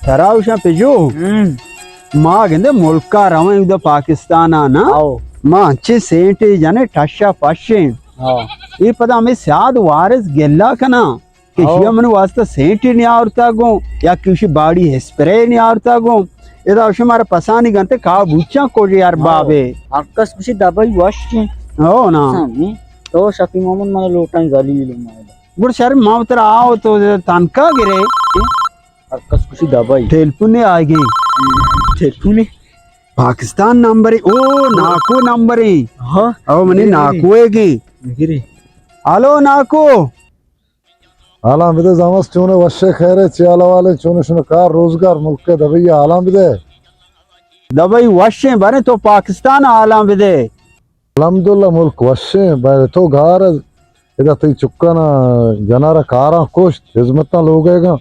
ترا اوشاں پجو، ہم۔ ما گندے ملکا رویں اودا پاکستانا نا۔ آؤ۔ ما انچیں سینٹے جنے ٹشا پشیں۔ ہاں۔ اے پدا ہمیں سیاد وارث گلا کنا کہ ہاں۔ شیا من واسطہ سینٹے نیارتا گوں یا کہ شی باڑی اسپرے نیارتا گوں۔ ادا اوشی مارا پسانی گنتے کا بوچاں کوجے یار ہاں۔ بابے۔ ہر کس کسی دبئی وشیں۔ ہو نا۔ سمی۔ تو شفیع محمد من لوٹاں ذلیل مائے۔ گڑ شر ما ترا آؤ تو تنکا گرے۔ ہر کس کسی دبئی۔ ٹیلیفون نے آئے گئے۔ ٹیلیفون نے؟ پاکستان نمبر ہے۔ او، ناکو نمبر ہے۔ ہاں۔ او، منی گرے، گرے۔ ناکو ہے گئے۔ گرے۔ ہلو، ناکو۔ حالاں بدے زامس چونے وشے خیرے، چی حال احوالے، چونے شنے کار روزگار ملک دبئی حالاں بدے۔ دبئی وشیں، بارے تو پاکستان حالاں بدے۔ الحمدللہ ملک وشیں، بارے تو گار ادا تئی چکانا جنارا کاراں کشت، خدمتاں لوگے گا۔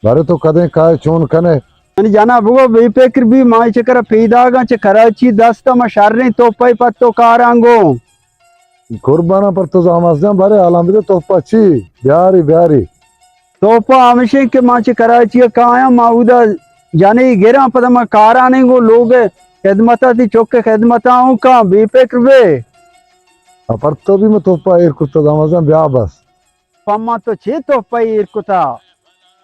بارے تو کدیں کائے چون کنے؟ منی جنا بگو بے فکر بی، ما چکر پیداگاں چہ کراچی دست ما شریں تو پئی پتو کاراں گو۔ قرباناں پر تو زاماس جان، بارے حالاں بدے، تحفہ چی؟ بیاری، بیاری۔ تحفہ ہمشیں کہ ما چہ کراچی ء کایاں، ما اودا جنی گراں، پدا ما کارانیں گو لوگ خدمتا تی چک خدمتا اوں کاں، بے فکر بے۔ پر تو بھی ما تحفہ ایر کرتا زاماس جان، بیا بس۔ پما تو چے تحفہ ایر کتا؟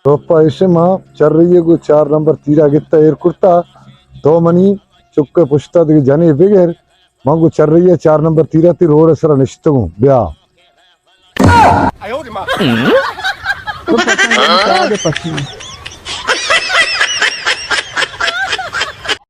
تحفہ ایشے ما چرئی گو چار نمبر تیرا گتا ایر کرتا، تو منی چک پشتا دگہ جنے بگر، من گو چرئی چار نمبر تیرا تی روڈ سرا نشتگوں، بیا۔ تو پتہ نہیں، کیا دے پتہ نہیں۔